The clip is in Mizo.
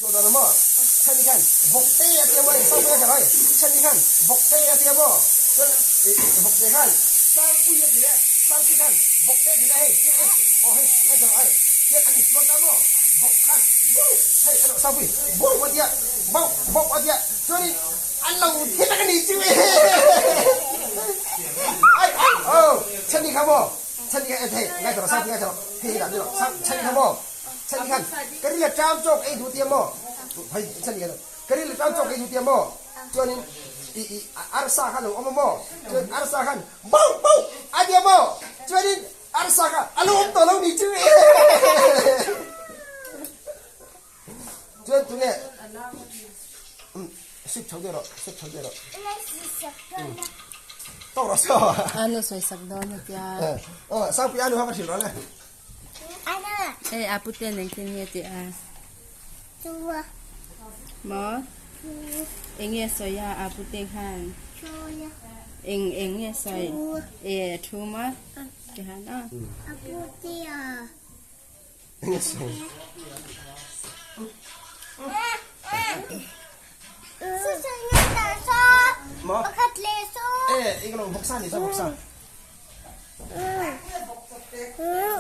Chawdawna maw? Chhani khan vawkte a tia maw? Sangpui a kha lo Chhani khan vawkte a tia maw? Chuan vawkte khan Sangpui a ti leh a, Sangpui khan vawkte a ti leh a hei chiah e aw hei hei zawrh ai hian an insual ta maw? Vawk khan bauh hei a lo Sangpui bauh a tia bauh bauh a tia chuanin an lo thi tak a ni chu ai ai aw Chhani kha maw? Chhani kha en hei ngai tawh rawh Sangpui ngai tawh rawh hei hei dah ni rawh Sang Chhani kha maw? Chhan khan ka ril a ṭam chawk ei duh tia maw? Hei chhan khan ka ril a ṭam chawk ei duh tia maw? Chuanin i i arsa kha lo awm a maw? Chuan arsa khan bauh bauh a tia maw? Chuanin arsa kha a lo awm tawh lo ni chu Chuan tunge sip chho deuh rawh sip chho deuh rawh. Tawk rawh saw. Anu sawisak dawn a tia. Aw Sangpui anu kha va hrilh rawh le. Hei a pute nen khin nge tih a? Maw? Eng nge sawi a a pute khan? Eng eng nge sawi? E thu maw? Ti han a. Eng nge sawi? Maw? E, eng lo vawksa ni sa vawksa.